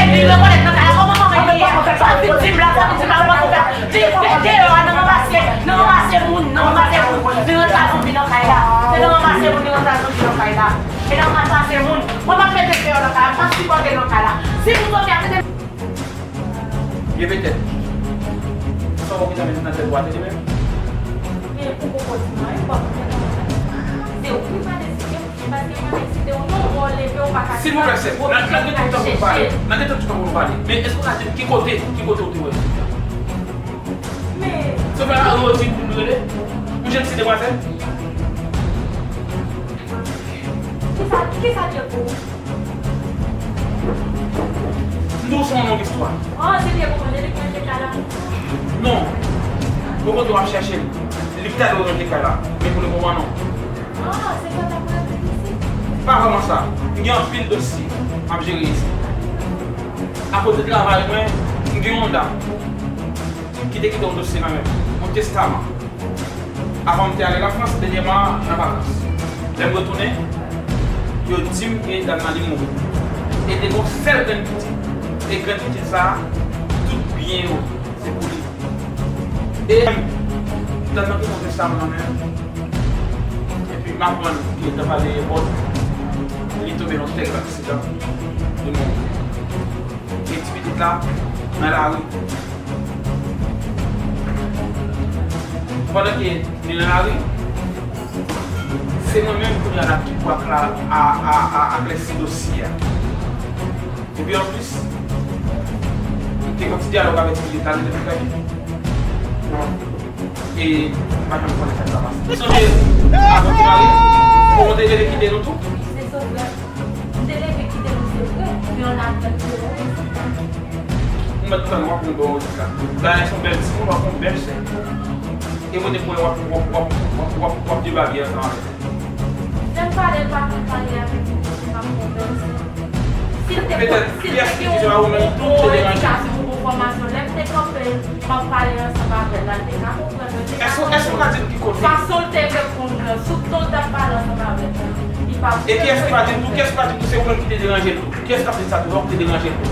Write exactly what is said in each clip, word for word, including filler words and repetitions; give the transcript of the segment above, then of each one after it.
Epi rekonèt nan kay la, kòman manman li ye? Sa vin di m la, sa vin di m la, kòman sa fè? Li deyò a, nan ranmase, nan ranmase moun, nan ranmase moun. Li rantre a zonbi nan kay la. Se nan ranmase moun, li rantre a zonbi nan kay la. E nan ranmase moun. Mwen m ap mete deyò nan kay la, m p ap sipòte nan kay la. Si nou sòti a tete. Leve tèt. Sa w gen nan tèt ou a, tande menm? Men ou poko di m anyen, ou pa konn tèt mwen. Se ou ki pa deside, paske mwen deside w, non, ou leve, ou pa ka. Silvouplè, sè, nan, nan gen tout tan pou nou pale. Nan gen tout tan pou nou pale. Men èske w ka di m ki kote, ki kote ou te wè fi a? Men. Se pa lari w di m pou m rele? Yon jèn ti demwazèl? Kisa, kisa l ye pou ou? M di w se yon long istwa. Oh, se te pou mwen, li mete kay la. Non. Bon kote w ap chèche l. Li ki ta dwe rantre kay la. Men pou le moman, non. Oh, se pa ta pou rete isit? Pa vrèman sa. M gen anpil dosye m ap jere isit. Akoz de travay mwen, m gen yon dam ki te kite yon dosye nan men m, yon testaman. Avan m te ale Lafrans, dènyèman nan vakans. Lè m retounen, yo di m ke dam nan li mouri. E te gon sèl grenn pitit. E grenn pitit sa a, tout byen yo, se pou li. E dam nan te montre sa m nan men. Epi m aprann ke nan pale epòt, li tonbe nan tèl aksidan, li mouri. E ti pitit la, nan lari. Pandan ke li nan lari, se mwen menm kounye a la ki pou akla-, a, a, a, aklèsi dosye a. Epi anplis, m te gen yon ti dyalòg avèk ti pitit la, li te fè. E m pa janm konnen sa k ta pase. Sonje, avan w te marye, ou te leve kite nou tou? Se sòt la. M te leve kite nou, se vre. Yon lapèl pou ou. Ou mèt tann w ap yon bon rezilta. Bagay se yon bèl timoun, w ap yon bèl sè. E mwen te kwè w ap, w ap, w ap, w ap, w ap, w ap debake ansanm avè l. Lè m pale, l pa konn pale avèk mwen, se pa pwoblèm sa. Si l te, si l te gen yon bon edikasyon, yon bon fòmasyon, lè m te kanpe, m ap pale ansanm avè l la, l te ka konprann mwen, l te ka konprann fason l te reponn mwen, sou ton l t ap pale ansanm avèk mwen. Li pa... E kiyès ki pa di m tou, kiyès ki pa di m tou, se ou menm ki te deranje l tou? Kiyès k ap di sa tou? Ou te deranje l tou.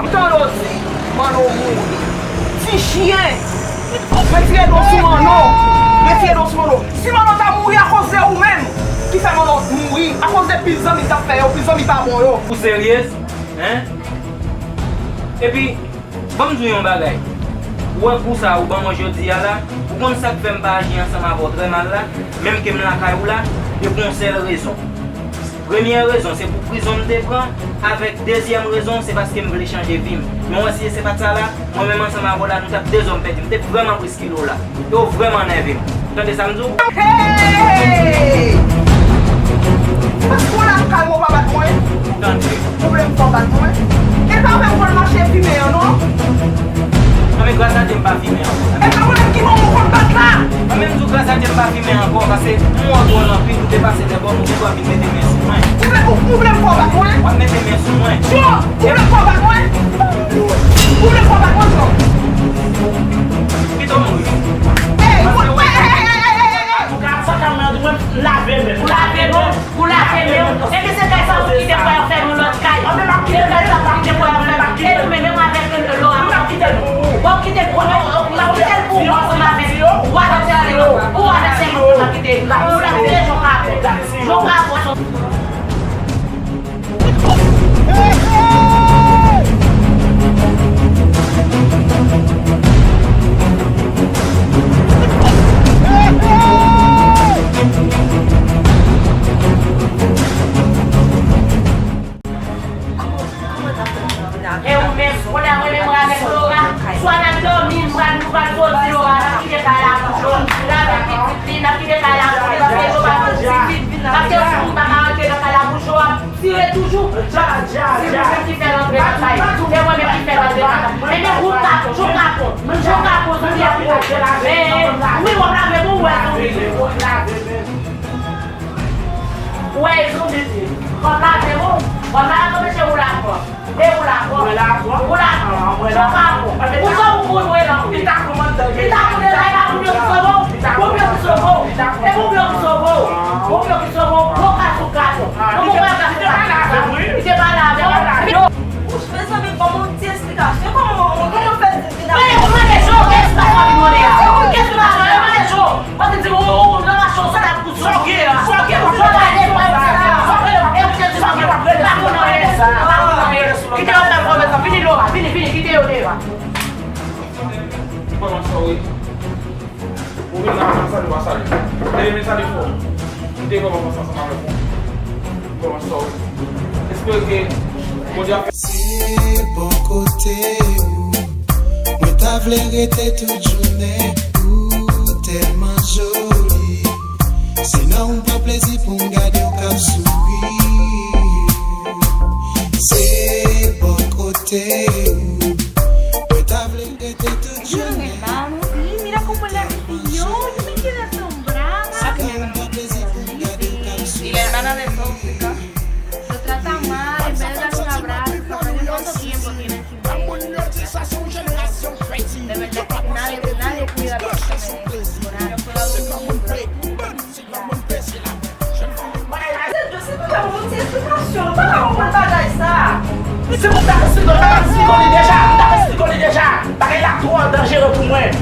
M tande w di Manno mouri. Ti chen! Retire do sou Manno! Retire do sou Manno! Si Manno ta mouri akoz de ou menm ki fè Manno mouri, akoz de pil zanmi l t ap fè yo, pil zanmi pa bon yo. Ou serye? Hein? Epi, ban m di w yon bagay. Ou wè kou sa a ou ban mwen jodi a la, ou konn sa k fè m pa aji ansanm avè w trè mal la, menm ke m lakay ou la, e pou yon sèl rezon. Premyè rezon, se pou prizon m te pran, avèk dezyèm rezon, se paske m vle chanje vi m. Men w wè si se pa t sa la, mwen menm ansanm avè w la, nou t ap dezòm pèdi. M te vrèman briskile w la. E w vrèman nève m. Ou tande sa m di w? Hey! Paske w lakay mwen, w pa bat mwen. Tande. Ou vle m fè w bat mwen? E pa ou menm konn mache fimen an, non? Non, men gras a Dye m pa fimen ankò. E pa ou menm ki bon ou konn bat la? Mwen menm tou gras a Dye m pa fimen ankò, paske m wè w twò nan pil, ou depase lè bò, nou gen dwa vin mete men sou mwen. Ou vle, ou, ou vle m fè w bat mwen? W ap mete men sou mwen. Cho! Ou vle m fè w bat mwen? Ou vle m fè w bat mwen, Cho? Pito mouri. Ey, ou, ey, ey, ey, ey, ey, ey, ey! Antouka, sa k ap mande mwen, lave men. Ou lave men. Ou lave men w. Epi se kay sa ou kite pou al fè yon lòt kay. Se kay sa ou kite pou al fè. E nou menm, menm avèk Laura, w ap kite l pou ou. W ap kite l pou ou. W ap kite l pou ou ansanm avèk Water Charlie. Pou Water Charlie, w ap kite l. Ou lave men Jon Kapon. Jon Kapon. E ou menm, kounye a mwen menm avèk Laura, swa n ap dòmi, n pral, nou pral soti Laura, n ap kite kay la pou Jon. Laura avèk pitit li, n ap kite kay la pou li, paske Jon pa konn pitit, paske yon timoun pa ka rantre nan kay la pou Jon ap tire toujou. Si nou menm ki fè l antre nan kay, se mwen menm ki fè l antre nan kay. Ebyen, ou kapon, Jon kapon, Jon kapon, zonbi ap pran. Men, wi, w ap lave men w, ou wè zonbi. Ou wè e zonbi di. Kòm la te bon, kòm la te bon, mesye, ou la pran. E ou la pran. Ou la pran. Ou la pran. Ou la pran. Ou sòt ou koul mwen nan. Li ta komandan. Li ta komandan, li ta pou blo ki sove w. Pou blo ki sove w. E pou blo ki sove w. Pou blo ki sove w. Gwo kachou gason. Pou gwo kachou gason. Li te pale avè w. Mezanmi, ban mwen yon ti esplikasyon. Kòman, kòman fè di... Mande, mande Jo, kiyès ki pa konn mande a? Kiyès ki pa konn mande Jo? Paske di ou, ou nan machin, ou sot ak kouzo. Sa w gen a? Sa w gen a? Sa w gen a? Sa w gen a? Kite yo fè pwomès lan. Vini, Laura, vini, vini, kite yo deyò a. Ou vin la, sa w salye, w pa salye. Leve men, salye fò. Kite kòman panse ansanm avèk ou. Ou kòmanse sòri. Espere ke Bondye ap fè. Se bò kote ou mwen ta vle rete tout jounen. Ou tèlman joli. Se nan ou m pran plezi pou m gade w k ap souri. Se bò kote ou mwen ta vle rete tout jounen. Mira cómo la recibió, yo me quedé asombrada. Y la hermana de Tóxica lo trata mal, en vez de darle un abrazo, porque cuánto tiempo tiene sin verla. De verdad que nadie, nadie cuida a los que se merecen. Por algo. Se pou fè yon ti esplikasyon, nou pa ka konprann bagay sa. Se pou ta esplike, ta esplike li deja, ta esplike li deja. Bagay la twò danjere pou mwen.